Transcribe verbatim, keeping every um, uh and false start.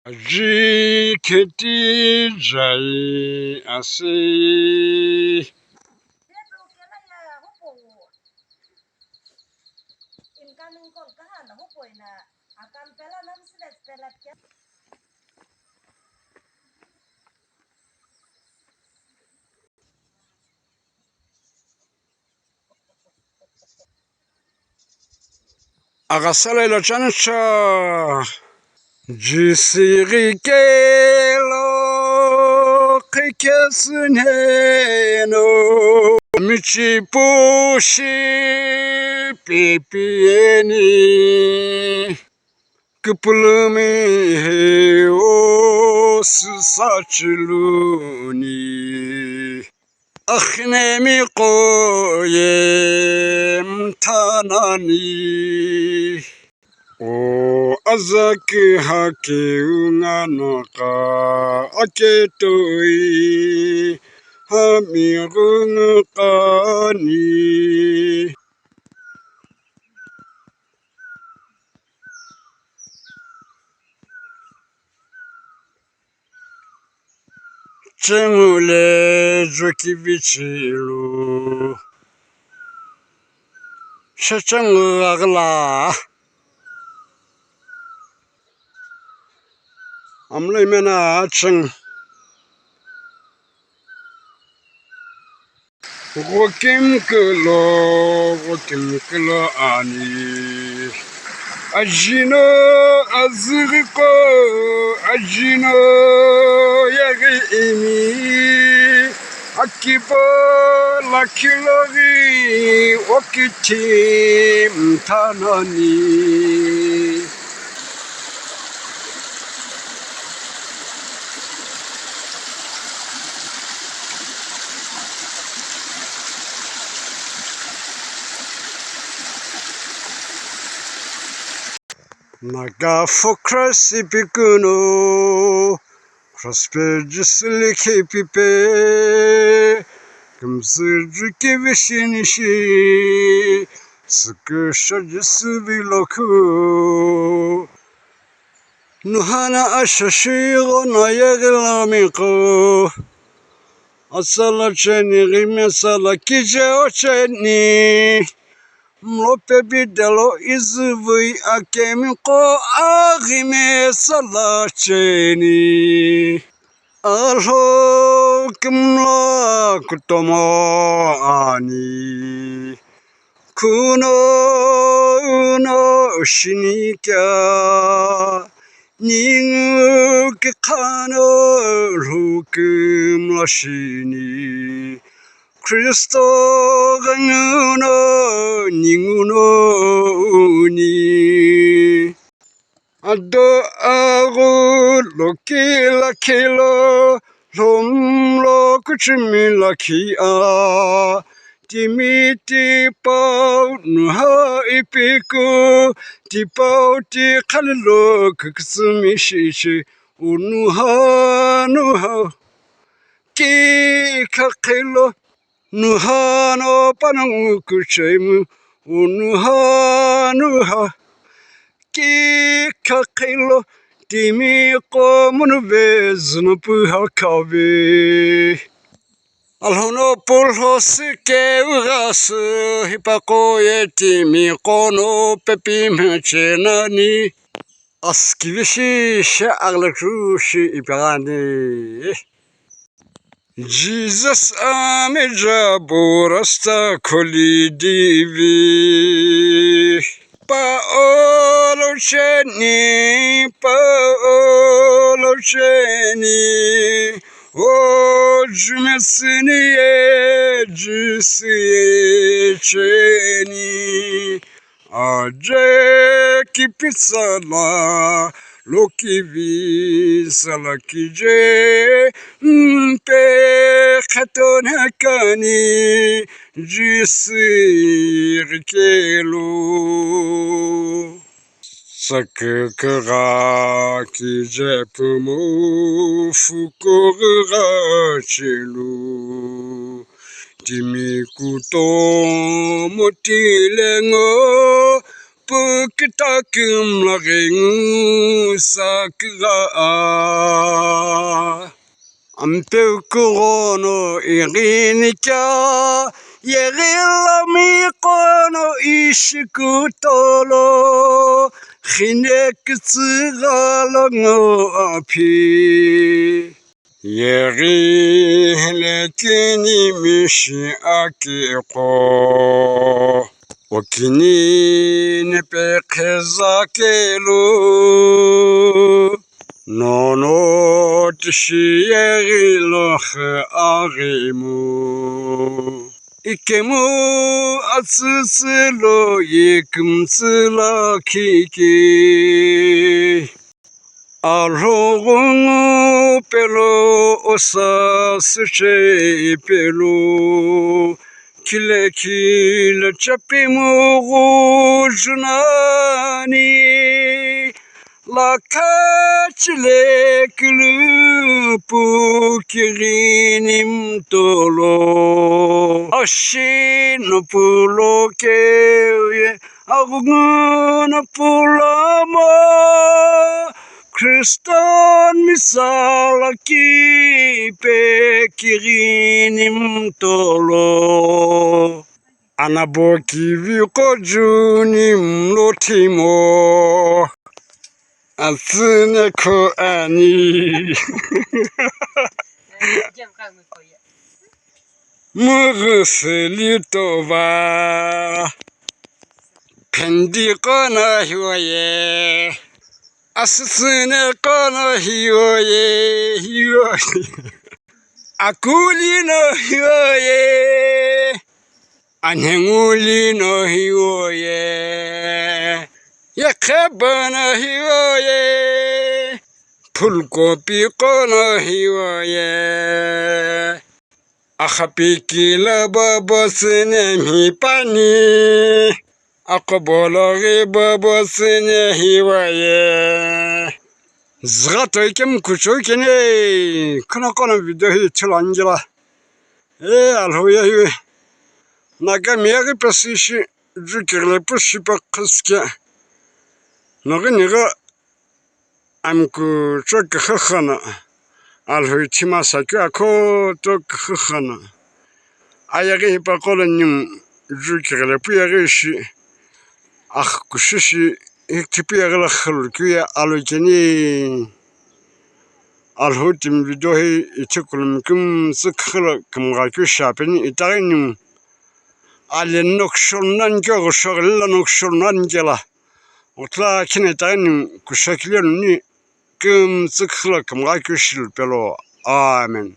Aji kheti jai ase. Aghasa lo chanu cha. Jisü ghi kelo qhikesü nheno, michipu shi pepieni, küpülümi he o süsa chiluni. Axinemi qo ye mthanani. O azaki haki ungano qa aketoi hami gungu qani. Chengu le jukivichilu. Shechengu aghila. Amlo imena cheng. Ghokim kelo, ghokim kelo ani. Ajino azüghiko, ajino yaghi imi. Akibo lakhi loghi okithi mthanani. Naga for Christ ipi kuno, Christ pe Jisü likhi pipe, kümsü jukivi shinishi, süküsho Jisü vilokhu. Nuhana ashashi ghono yeghilami qo. Asala cheni ghime sala kije ocheni. Mlo pepi delo izüvüi akemi qo aghime sala cheni. Alhou kümla kutomo ani. Kuno uno shinikya, ningu kikhano lhuküm la shini. Kristo ghenguno ninguno uni. Ado aghu lo kila khilo, lhomlo kuchimi lakhi a. Timi tipau nuha ipiku, tipau ti khalilo küküsümi shishi, unuha nuha. Ki khakhilo, nuhano panongu kuchemu, unuha nuha. Ki khakhilo, timi qo munuve zünopu hakave. Alhono pulho süke ughasü hipaqo ye timi qo no pepi mhechenani. Askivishi she aglachu shi ipegani. Jesus ami jabu rasta kholi divi. Paolo cheni, Paolo cheni, o jumesini e jisi e cheni. Aje kipitsala, lo kivi sala kije, mpe khaton hakani, jisi rikelo. Sakükügha kije pumu fukugha chelu. Timi kutomo tilengo, Pu küta kümla ghengu sa kügha a. Ampeu kughono ighinikea, yeghi lami qono ishi kutolo, khine kütsügha lo ngo aphi. Yeghi hile kini mishi akiqo, o kini nepe qheza kelu, nono tishi yeghi lo khe aghimu. Ikemu atsütsü lo yekümtsü lakhi ke. Alhou ghungu pelo osa süche pelo, khile khile chapimu ghujunani, lakha chile kulupu kighini mtolo, ashi no pulo keuye, aghungu no pulo mo, Christian misala kipe kighini mtolo, anabo kivi qo juni mlo thimo, atsüne kho ani. Mughusili tova, phendi qono hiwoye, asüsüne qono hiwoye, hiwoye, akuli no hiwoye, anhenguli no hiwoye, yekhebo no hiwoye, phulkopi qono hiwoye. Axapikilo bobo tsüne mhipani, aqobologhi bobo tsüne hiwaye. Zügha toi kemu kuchou kene, khuna qono video hi ithulu ani kela. E Alhou ye hi, Nagami yeghi pesü ishi, ju kighile pu shipe qhüsü ke. Noghi nighi Ami kuchou küxü xü no, Alhou ithima sakeu akhoto küxü xü no, ayeghi hipaqo lo ningu ju kighile pu yeghi shi, axü kushi shi, hiküthü pu yeghi lo xülu keu ye alocheni. Alhou timi video hi ithi kulumkümtsü küxü lo kümgha keu shiapeni, itaghi ningu ale no kushou nani keu, ghushoghili lo no kushou nani kela. Ghutla khina itaghi ningu kushou kile nuni kümtsü küxü lo kümgha keu shilu pelo. Amen.